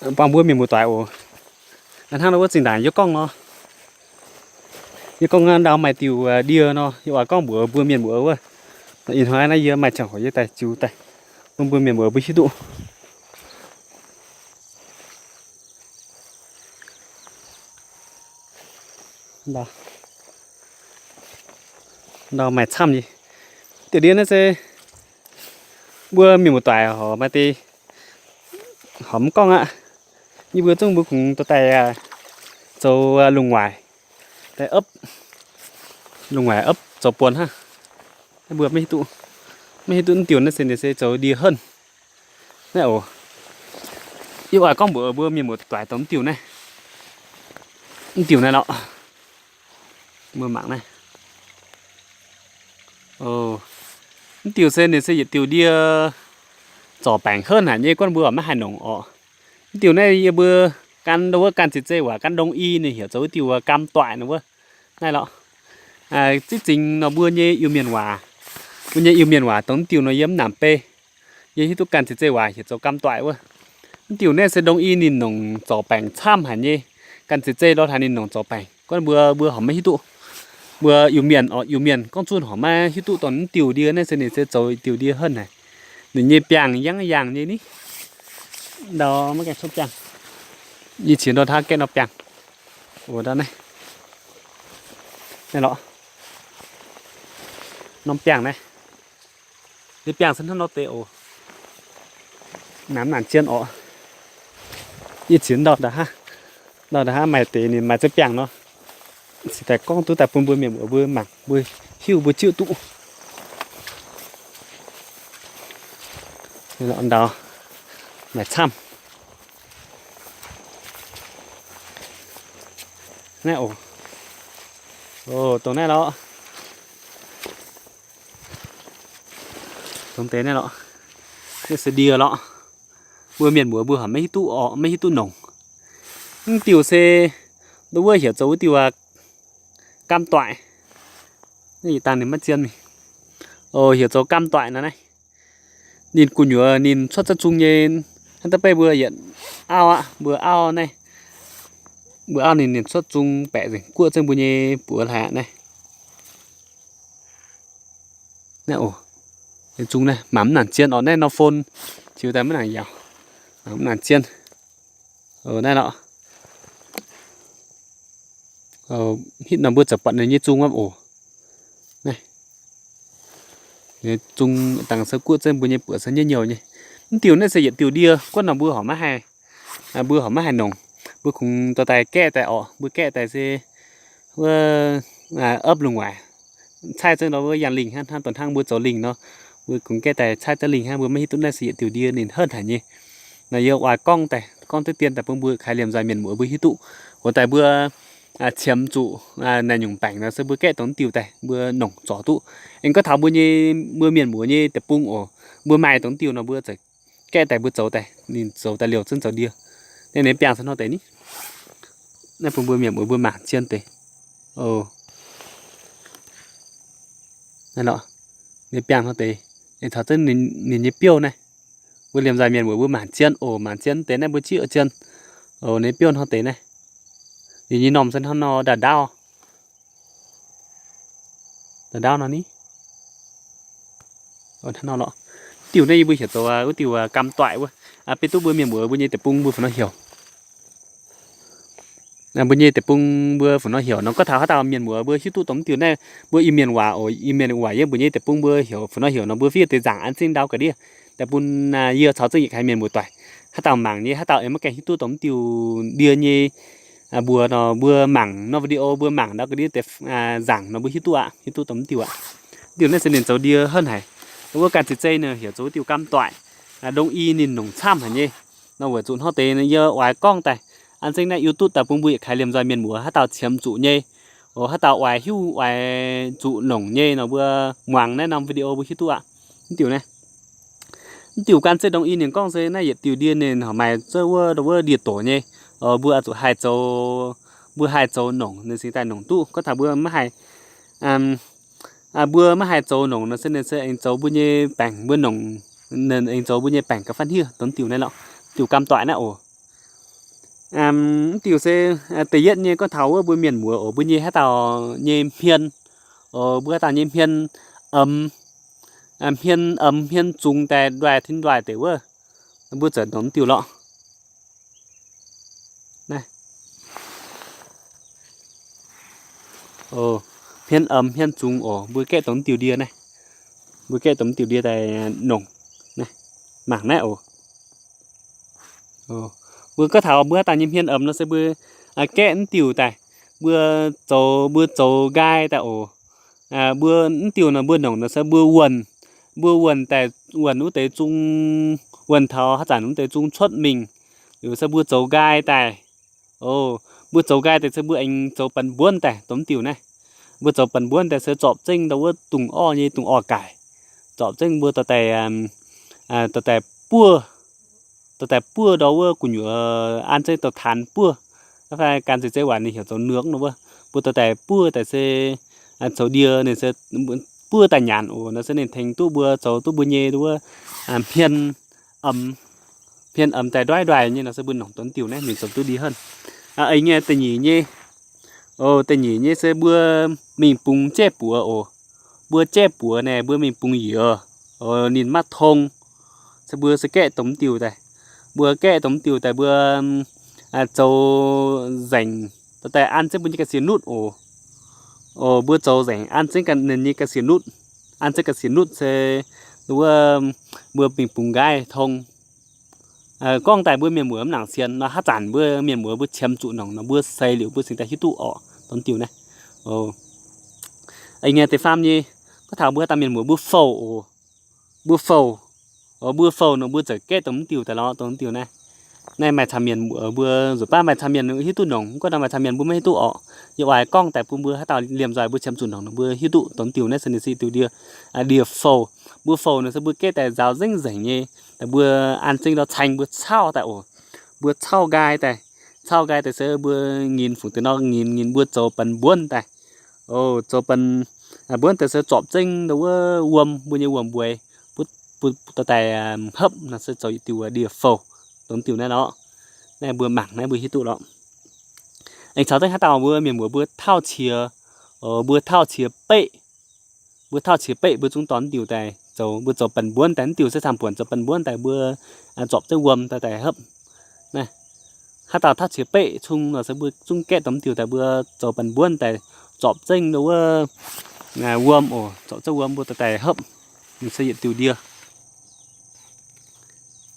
buangh mbuo mienh muoz-doic oc. Hnangv nor wuov zinh ndaangc yie gorngv nor, yie gorngv ndau maaih diuh ndie nor, yie oix gorngv mbuox mbuo mienh muoz wuov. Ih hnoi naaiv yie maaih qangx horc yie daaih ziux daaih bun mbuo mienh muoz mbuo hiuv duqv. Ndau maaih camv nyei. Diuh ndie naaiv se mbuo mienh muoz-doic horc maaih deix horc mv gorngv aqv. Yie mbuo zungv mbuo kungx dorh daaih zoux lungh waaic, daaih opv, lungh waaic opv zoux buonc hnangv. Mbuo maiv hiuv duqv, maiv hiuv duqv mv diuh naaiv se ninh se zoux ndie henv naaiv oc. Yie oix gorngv mbuox mbuo mienh muoz-doic dongh mv diuh naaiv, mv diuh naaiv lorqc. Mbuo mangc naaiv. Mv diuh se ninh se yietc diuh ndie zorc baengc henv haic nyei, gorngv mbuo maiv haih nongc orqc. Mv diuh naaiv yie mbuo gan wuov ganh ziex zei waac gan đông y ninh heuc zoux wuov diuh gam doic nor wuov. Naaiv lorqc. Ziex zingh nor mbuo nyei Iu-Mienh waac, mbuo nyei Iu-Mienh waac dongh mv diuh nor yie mv nangc bei. Yie hiuv duqv ganh ziex zei waac heuc zoux gam doic wuov. Mv diuh naaiv se đông y ninh nongc zorc baengc camv haic nyei. Ganh ziex zei ndortv haaix ninh nongc zorc baengc, gorngv mbuo, mbuo horc maiv hiuv duqv. Mbuo Iu-Mienh orqc, Iu-Mienh gorngv zunv horc maiv hiuv duqv dongh mv diuh ndie naaiv se ninh se zoux diuh ndie henv haic. Ninh nyei biangh yangh yangh nyei ni. Ndau maiv gaengh cuotv biangh. Yie qiex ndortv hnangv gaeqv norm biangh. Oc, ndau naaiv, naaiv lorqc, norm biangh naaiv. Ninh biangh se hnangv nor deix oc. Naaiv mv nangc zien orqc. Yie qiex ndau ndau hnangv, ndau ndau hnangv maaih deix ninh maaih zengv biangh nor. Se daaih gorngv duqv daaih bun mbuo mienh muoz mbuo mangc, mbuo hiuv, mbuo ziouv duqv. Ndau maaih camv. Naaiv oc. Oc, dongh naaiv lorqc. Dongh deix naaiv lorqc. Naaiv se ndie lorqc. Mbuo mienh muoz mbuo horc maiv hiuv duqv orqc, maiv hiuv duqv nongc. Mv diuh se ndo wuov heuc zoux wuov diuh gam doic. Naaiv yietc dangh ninh maiv zien mingh. Oc, heuc zoux gam doic nor naaiv. Ninh gu'nyuoz ninh cuotv za'zung nyei. Hnangv da'beiv mbuo yietc auv aqv, mbuo auv naaiv, mbuo auv ninh, ninh cuotv zung baeqc nzengc guoqv zengv mbuo nyei buoz hlaax naaiv. Naaiv oc, zung naaiv mangc mv nangc zien orqc, naaiv nor phone ziux daaih mv nangc yaauc, mv nangc zien. Naaiv lorqc. Hitv nor mbuo ziouc buatc ninh nyei zung aqv oc. Naaiv zung dangh se guoqv zengv mbuo nyei buoz se nyei nyouh nyei. Mv diuh naaiv se yietc diuh ndie, guonv nor mbuo horc maiv haih, mbuo horc maiv haih nongc. Mbuo kungx dorh daaih gaeqv daaih orqc, mbuo gaeqv daaih se wuov opv lungh waaic, caaiv zengv nor wuov yangh lingh hnangv, hnangv dongh hnangv mbuo zoux lingh nor, mbuo kungx gaeqv daaih caaiv zengv lingh hnangv, mbuo maiv hiuv duqv naaiv se yietc diuh ndie ninh henv haic nyei. Naaiv yie oix gorngv daaih, gorngv duqv dien daaih bun mbuo kaaix liemh nzoih mienh muoz mbuo hiuv duqv. Oc, daaih mbuo qiemx zuqc naaiv nyungc baengc nor se mbuo gaeqv dongh diuh daaih mbuo nongc zorc duqv. Aengx gorngv taux mbuo nyei, mbuo mienh muoz nyei deic-bung oc, mbuo maaih dongh diuh nor mbuo za'gengh gaeqv daaih mbuo zoux daaih, ninh zoux daaih liouh zengv zoux ndie. Naaiv ninh biangh se hnangv deix ni. Naaiv bun mbuo mienh muoz mbuo mangc zien deix. Naaiv lorqc, ninh biangh hnangv deix. Ninh taux zengv ninh nyei biouv naaiv. Mbuo liemh nzaih mienh muoz mbuo mangc zien oc, mangc zien deix naaiv mbuo zieqv zien. Oc, ninh biouv hnangv deix naaiv. Ninh nyei normh se hnangv nor ndaauv ndaauv. Ndaauv ndaauv nor ni. Hnangv nor lorqc. Diuh naaiv yie mbuo heuc zoux wuov diuh gam doic wuov. Beiv duqv mbuo mienh muoz mbuo nyei deic-bung mbuo fungc nor heuc. Mbuo nyei deic-bung mbuo fungc nor heuc nor, gorngv taux haaix dauh mienh muoz mbuo hiuv duqv dongh mv diuh naaiv, mbuo Iu-Mienh waac oc, Iu-Mienh waac yiem mbuo nyei deic-bung mbuo heuc fungc nor heuc nor, mbuo fiev deix nzaangc an zengv ndau ga'ndiev daaih bun yie caux zengv yietc kaaix mienh muoz-doic. Haaix dauh mangc nyei, haaix dauh aengx maiv gaengh hiuv duqv dongh mv diuh ndie nyei mbuox nor, mbuo mangc nor video mbuo mangc ndau ga'ndiev deix nzaangc nor mbuo hiuv duqv aqv, hiuv duqv dongh mv diuh aqv. Diuh naaiv se ninh zoux ndie henv haic. Wuov ganh ziex zei ninh heuc zoux wuov diuh gam doic. Dongh i ninh nongc camv haic nyei. Nor weic zuqc hnangv deix yie oix gorngv daaih an zengv naaiv YouTube daaih bun mbuo yietc kaaix liemh nzoih mienh muoz haaix dauh qiemx zuqc nyei, oc, haaix dauh oix hiuv oix zuqc nongc nyei nor mbuo muangx naaiv norm video mbuo hiuv duqv aqv. Mv diuh naaiv, mv diuh ganh zeiv dongh i ninh gorngv se naaiv yietc diuh ndie ninh horc maaih zouv wuov, wuov ndie-doqc nyei. Mbuo oix zuqc haih zoux, mbuo haih zoux nongc ninh cingx daaih nongc duqv. Gorngv taux mbuo maiv haih, mbuo maiv haih zoux nongc nor se ninh se aengx zoux mbuo nyei baengc, mbuo nongc ninh aengx zoux mbuo nyei baengc ga'fanh hiev dongh diuh naaiv lorqc. Diuh gam doic naaiv oc. Mv diuh se da'yietv nyei gorngv taux wuov mbuo mienh muoz oc, mbuo nyei haaix dauh nyei hmien, mbuo haaix dauh nyei hmien, hmien, hmien zungx daaih ndoih tin ndoih deix wuov, mbuo zoux dongh mv diuh lorqc. Hmien, hmien zungx oc, mbuo gaeqv dongh mv diuh ndie naaiv. Mbuo gaeqv dongh mv diuh ndie daaih nongc, mangc naaiv oc. Mbuo gorngv taux mbuo haaix dauh nyei hmien emx nor se mbuo gaeqv mv diuh daaih, mbuo zoux, mbuo zoux nqaai daaih oc. Mbuo mv diuh nor mbuo nongc nor se mbuo wuonh, mbuo wuonh daaih, wuonh wuov deix zung, wuonh taux haaix zanc wuov deix zung cuotv mingh, liuz se mbuo zoux nqaai daaih. Mbuo zoux nqaai daaih se mbuo aengx zoux ban mbuonv daaih dongh mv diuh naaiv. Mbuo zoux ban mbuonv daaih se zorpc zengv ndau wuov dungz orv nyei dungz orv-gaic. Zorpc zengv mbuo dorh daaih, dorh daaih buov, dorh daaih buov ndau wuov gu'nyuoz an zengv dorh taanx buov. Naaiv fai gan zeiz zeiv waaic ninh heuc zoux nương nor wuov. Mbuo dorh daaih buov daaih se zoux ndie ninh se buov daaih nyanc oc, nor se ninh tengx duqv mbuo zoux duqv mbuo nyei wuov hmien emx, hmien emx daaih ndoih ndoih nyei nor se mbuo nongc dongh diuh naaiv mingh zoux duqv ndie henv. Eix nyei da'nyeic nyei, da'nyeic nyei se mbuo mingh bungx jaiv buoz oc. Mbuo jaiv buoz naaic mbuo mingh bungx youz, ninh maiv tong, se mbuo se gaeqv dongh diuh daaih. Mbuo gaeqv dongh diuh daaih mbuo zoux nzengc, dorh daaih an zengv mbuo nyei ga'sie nutv oc. Mbuo zoux nzengc an zengv ninh nyei ga'sie nutv. An zengv ga'sie nutv se wuov mbuo mingh bungx nqaai tong. Gorngv daaih mbuo mienh muoz mv nangc sienx nor, haaix zanc mbuo mienh muoz mbuo qiemx zuqc nongc nor mbuo seix liuz mbuo cingx daaih hiuv duqv orqc, dongh diuh naaiv. Eix nyei da'faam nyei, gorngv taux mbuo haaix dauh mienh muoz mbuo fouh oc. Mbuo fouh, mbuo fouh nor mbuo ziouc gaeqv dongh mv diuh daaih lorqc, dongh diuh naaiv. Naaiv maaih camv mienh muoz mbuo nzuqc baav maaih camv mienh hiuv duqv nongc, gorngv nor maaih camv mienh mbuo maiv hiuv duqv orqc. Yie oix gorngv daaih bun mbuo haaix dauh liemh nzoih mbuo qiemx zuqc nongc nor mbuo hiuv duqv dongh diuh naaiv se ninh se diuh ndie, ndie fouh. Mbuo fouh nor se mbuo gaeqv daaih nzaaux nzengc nzengc nyei, daaih mbuo an zengv ndau caeng mbuo cauv daaih oc. Mbuo cauv nqaai daaih, cauv nqaai daaih se mbuo nyinz fungc deix nor nyinz nyinz mbuo zoux ban mbuonv daaih. Zoux ban mbuonv daaih se zorpc zengv ndau wuov wuom, mbuo nyei wuom-mbueix, bun dorh daaih hopv nor se zoux yietc diuh ndie fouh, dongh diuh naaiv lorqc. Naaiv mbuo mangc naaiv mbuo hiuv duqv lorqc. Aengx caux zengv haaix dauh mbuo mienh muoz mbuo tauv qiex, mbuo tauv qiex beqv, mbuo tauv qiex beqv mbuo zungv dorh diuh daaih zoux, mbuo zoux ban mbuonv daaih, diuh se camv-buonc zoux ban mbuonv daaih mbuo zorpc zengv wuom daaih daaih hopv. Naaiv, haaix dauh tauv qiex beqv cung nor se mbuo zungv gaeqv dongh diuh daaih mbuo zoux ban mbuonv daaih zorpc zengv ndau wuov wuom oc, zorpc zengv wuom mbuo daaih daaih hopv, ninh se yietc diuh ndie.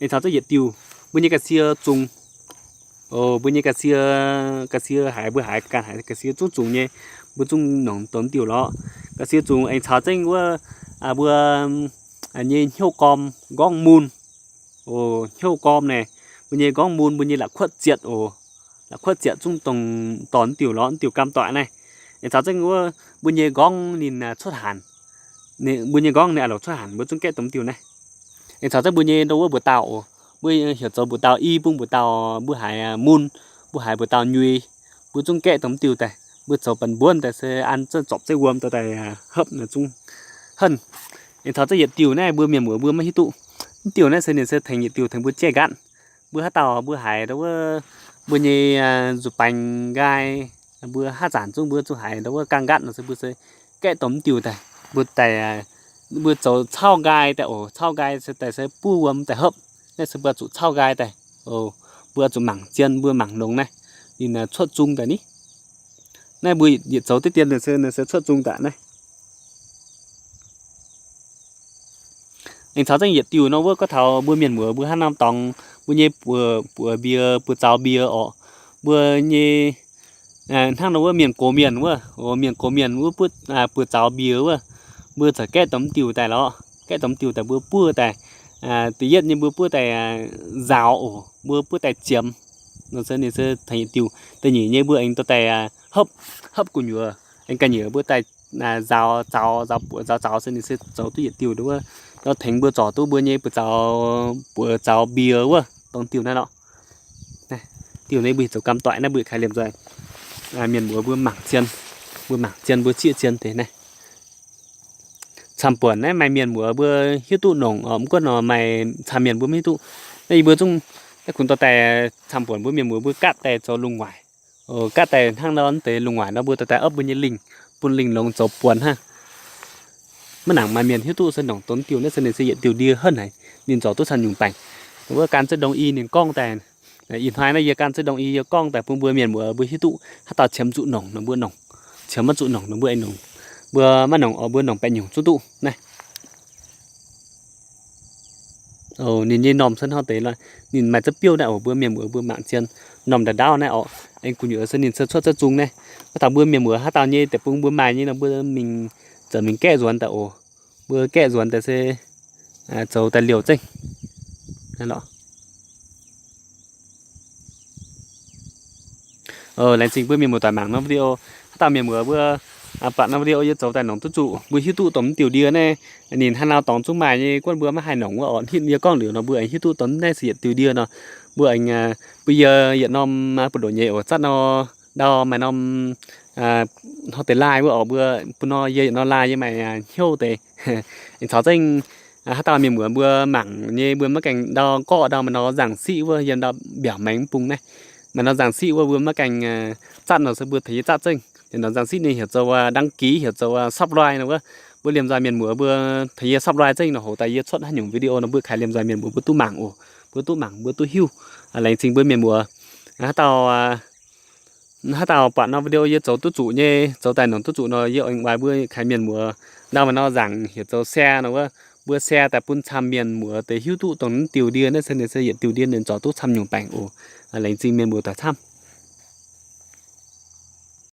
Aengx caux zengv yietc diuh, mbuo nyei ga'sie zungx. Mbuo nyei ga'sie, ga'sie haiz mbuo haiz ganh haiz ga'sie zungv zungx nyei, mbuo zungv nongc dongh diuh lorqc. Ga'sie zungx aengx caux zengv wuov mbuo nyei hnyouv gorm nqorngv mun. Hnyouv gorm naaic, mbuo nyei nqorngv mun, mbuo nyei la'kuotv zietc oc. La'kuotv zietc zungv dongh dorh diuh lorqc, diuh gamh doic naaiv. Aengx caux zengv wuov mbuo nyei nqorngv ninh cuotv hanc, mbuo nyei nqorngv ninh a'louc cuotv hanc, mbuo zungv gaeqv dongh diuh naaiv. Aengx caux zengv mbuo nyei ndau wuov mbuoqc dauh oc, mbuo heuc zoux mbuoqc dauh i bung mbuoqc dauh, mbuo haiz mun, mbuo haiz mbuoqc dauh nyuix, mbuo zungv gaeqv dongh diuh daaih, mbuo zoux ban mbuonv daaih se an zengv zorpc zengv wuom dorh daaih hopv nor zungv henv. Aengx caux zengv yietc diuh naaiv mbuo mienh muoz mbuo maiv hiuv duqv. Mv diuh naaiv se ninh se tengx yietc diuh tengx mbuo jaiv nqatv. Mbuo haaix dauh mbuo haiz ndau wuov mbuo nyei nzuqc baengx nqaai, mbuo haaix zanc zungv mbuo zungv haiz ndau wuov gaangh nqatv nor se mbuo se gaeqv dongh mv diuh daaih, mbuo daaih, mbuo zoux cauv nqaai daaih oc. Cauv nqaai se daaih se buov wuom daaih hopv. Naaiv se mbuo zuqc cauv nqaai daaih, mbuo zuqc mangc zien, mbuo mangc longx naaiv, ninh cuotv zung daaih ni. Naaiv mbuo yietc zoux diqv dien se cuotv zung daaih naaiv. Aengx caux zengv yietc diuh nor wuov gorngv taux mbuo mienh muoz mbuo hnangv norm dorngx mbuo nyei buoz mbie, buoz zaux mbie orqc. Mbuo nyei hnangv nor wuov mienh gox mienh wuov, mienh gox mienh wuov buov zaux mbie wuov, mbuo za'gengh gaeqv dongh diuh daaih lorqc. Gaeqv dongh diuh daaih mbuo buov daaih, da'yietv nyei mbuo buov daaih nzaaux oc, mbuo buov daaih ziemx. Nor se ninh se tengx yietc diuh. Da'nyeic nyei mbuo aengx dorh daaih hopv, hopv gu'nyuoz aengx ga'nyiec mbuo daaih nzaaux, nzaaux, nzaaux buoz, nzaaux zaux se ninh se zoux duqv yietc diuh nduov, nor tengx mbuo zorc duqv mbuo nyei buoz zaux, buoz zaux mbie wuov dongh diuh naaiv lorqc. Diuh naaiv mbuo zoux gamh doic naaiv mbuo kaaix liemh nzoih mienh muoz mbuo mangc zien, mbuo mangc zien mbuo zieqv zien deix naaiv. Camv-buonc naaiv maaih mienh muoz mbuo hiuv duqv nongc oc, mv gunv nor maaih camv mienh mbuo maiv hiuv duqv. Naaiv yie mbuo zungv Naaiv kungx dorh daaih camv buonc mbuo mienh muoz mbuo gaatv daaih zoux lungh waaic. Gaatv daaih hnangv nor deix lungh waaic nor mbuo dorh daaih opv mbuo nyei lingh, bun lingh longx zoux buonc hnangv. Maiv nangc maaih mienh hiuv duqv se nongc dongh diuh naaiv se ninh se yietc diuh ndie henv haic, ninh zorc duqv camv nyungc baengc. Wuov gan zeiv ndongh i ninh gorngv daaih, ih hnoi naaiv yie gan zeiv ndongh i yie gorngv daaih bun mbuo mienh muoz mbuo hiuv duqv haaix dauh qiemx zuqc nongc nor mbuo nongc, qiemx maiv zuqc nongc nor mbuo aengx nongc. Mbuo maiv nongc oc mbuo nongc baeqc nyungc zuqv duqv naaiv. Ninh nyei normh se hnangv deix, ninh maaih ziex biouv naaiv oc mbuo mienh muoz mbuo mangc zien. Normh ndaauv ndaauv naaiv oc, aengx gu'nyuoz se ninh se cuotv za'gengh zungv naaiv. Wuov dauh mbuo mienh muoz haaix dauh nyei deix bung mbuo maaih nyei nor mbuo mingh, zoux mingh gaeqv nzuonx daaih oc. Mbuo gaeqv nzuonx daaih se zoux daaih liouh zengv. Laengz zingh mbuo mienh muoz doic mangc norm video. Haaix dauh mienh muoz mbuo buatc norm video yie zoux daaih nongc duqv zuqc, mbuo hiuv duqv dongh mv diuh ndie naaiv, ninh haaix nor dorngx zungv maaih nyei, guonv mbuo maiv haih nongc wuov oc. Hnitv yie gorngv liuz nor mbuo aengx hiuv duqv dongh naaiv se yietc diuh ndie nor. Mbuo aengx, mbuo yie yietc norm buoz-ndoqv nyei oc, zatv nor ndau maaih norm hnoi deix laaih wuov oc, mbuo bun nor yie yietc norm laaih yie maaih hnyouv deix. Aengx caux zengv haaix dauh mienh muoz mbuo mangc nyei mbuo maiv gaengh ndau gorqv ndau maaih nor nzangc siqv wuov yiem ndau mbiaauc maengx mv bung naaiv. Maaih nor nzangc siqv wuov mbuo maiv gaengh zatv nor se mbuo tengx yie zatv zengv. Nor nzangc siqv ninh heuc zoux đăng ký, heuc zoux subscribe nor wuov. Mbuo liemh nzoih mienh muoz mbuo tengx yie subscribe zengv nor hoc daaih yie cuotv haaix nyungc video nor mbuo kaaix liemh nzoih mienh muoz mbuo duqv mangc oc. Mbuo duqv mangc mbuo duqv hiuv. Laengz zingh mbuo mienh muoz. Haaix dauh haaix dauh buatc norm video yie zoux duqv zuqc nyei, zoux daaih nongc duqv zuqc nor yie aengx oix mbuo kaaix mienh muoz ndau maaih nor nzangc heuc zoux share nor wuov. Mbuo share daaih bun camv mienh muoz deix hiuv duqv dongh mv diuh ndie naaiv se ninh se yietc diuh ndie ninh zorc duqv camv nyungc baengc oc. Laengz zingh mienh muoz doic camv.